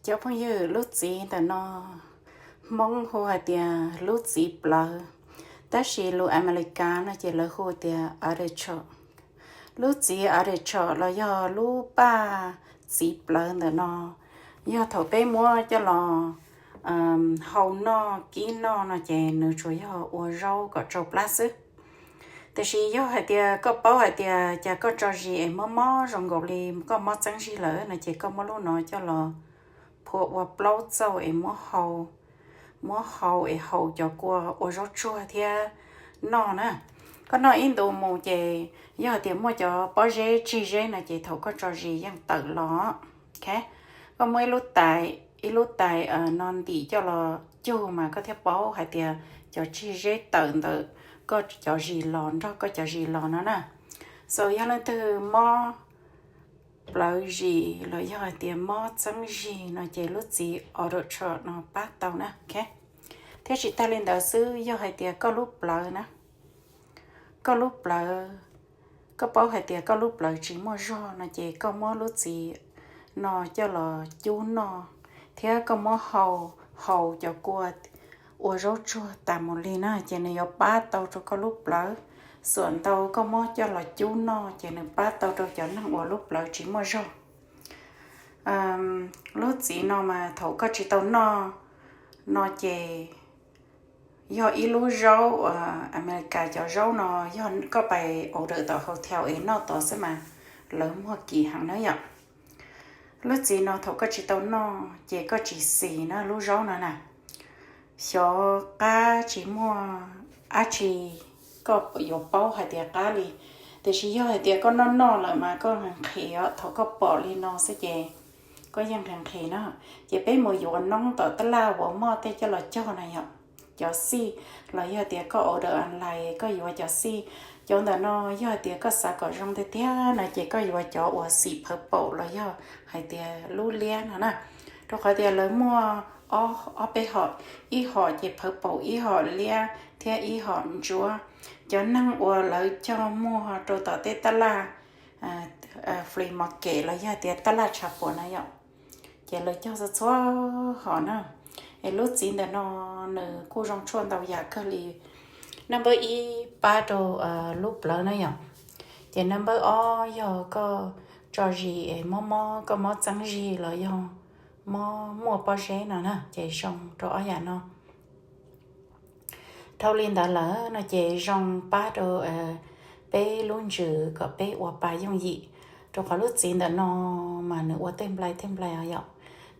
Cov phooj ywg, lub txiv ntawm no Hmoob hu hais tias lub txiv plawv, tab sis lus Amelikas no ces lawv hu tias artichoke. Lub txiv artichoke los yog lub paj txiv plawv ntawm no, yog thaum peb muab coj los hau noj kib noj no ces nws tsuas yog ua zaub kom tsau plab xwb. Tiam sis yog hais tias koj paub hais tias cas koj tso zis es mob mob zoo nkaus li koj mob txeeb zig lawm no ces koj muab lub no coj los phua ua plaub txauj es muab hau, muab hau es haus cov kua ua zaub tsuag thiab noj na. Koj noj ib ntus mus ces yog hais tias muaj cov pob zeb tsig zeb no ces thaum koj tso zis yeej tawm los. Koj muab ib lub tais, ib lub tais no ntim coj los cug mas koj thiaj paub hais tias cov tsig zeb tawm ntawm koj cov zis los nrog koj cov zis los no na. So yog leej twg mob plawv zis los yog hais tias mob txeeb zig no ces lub txiv artichoke no pab tau na. Thiab tsis tag li ntawd xwb, yog hais tias koj lub plawv na, koj lub plawv, koj paub hais tias koj lub plawv tsis muaj zog no ces koj muab lub txiv no coj los cub noj, thiab koj muab hau, haus cov kua ua zaub tsuag tas mus li na ces nws yuav pab tau rau koj lub plawv. Xuam ntau koj muab coj los cub noj ces nws pab tau rau cov neeg uas lub plawv tsis muaj zog. Lub txiv no mas thaum koj tsis tau noj no ces yog ib lub zaub, Amelikas cov zaub no yog koj pais order tom hotel es noj tod xwb mas lawv muag kim heev na yom. Lub txiv no thaum koj tsis tau noj ces koj tsis xis na lub zaub no na, xyov qab tsis muaj dab tsi koj yuav paub hais tias qab li. Tiam sis yog hais tias koj noj noj lawm mas koj nqhis nqhis os, thaum koj pom li no xwb ces koj yeej nqhis nqhis na. Ces peb mus yuav noob tom tab laj uas muaj tej coj los cog na yom, cov xij, los yog tias koj order online koj yuav cov xij, cov ntawm no yog hais tias koj xav kom zoo tiag tiag no ces koj yuav cov uas xim purple los yog hais tias lub liab no na. Rau qhov tias lawv muaj ob peb hom, ib hom ces purple, ib hom liab thiab ib hom ntsuab. Cov neeg uas lawv cog muag rau tom tej tab laj flea market los yog tias tab laj tshav puam na yom, ces lawv cog txhua txhua hom na. Es lub txiv ntawm no nws kuj zoo tshuaj ntau yam kawg li. Number ib pab rau lub plawv na yom. Ces number ob yog koj tso zis es mob mob, koj mob txeeb zig los yog mob muaj pob zeb no na ces zoo rau ob yam no. Dhau li ntawd lawm no ces zoo pab rau peb lub ntsws kom peb ua pa yooj yim, rau qhov lub txiv ntawm no mas nws ua tej nplai tej nplai os yom,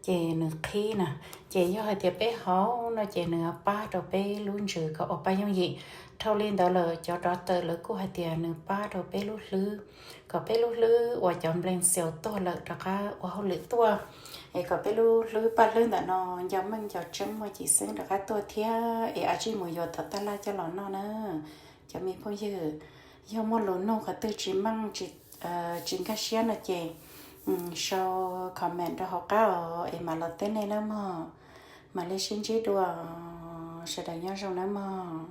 ces nws qhib na. Ces yog hais tias peb haus no ces nws pab rau peb lub ntsws kom ua pa yooj yim. Dhau li ntawd lawm cov doctor lawv kuj hais tias nws pab rau peb lub hlwb, kom peb lub hlwb uas cov nplees xyaus tuag lawm rov qab ua hauj lwm tuaj, es kom peb lub hlwb paj hlwb ntawm no nco meej nco tseeb muaj cim xeeb rov qab tuaj thiab es a tsij mus yuav tom tab laj coj los noj na. Cov me phooj ywg, yog muaj lus nug qhov twg tsis meej, tsis nkag siab no ces sau comment rau hauv qab os es mam los teb nej nawb mog. Mam li sib ntsib dua, sawv daws nyob zoo nawb mog.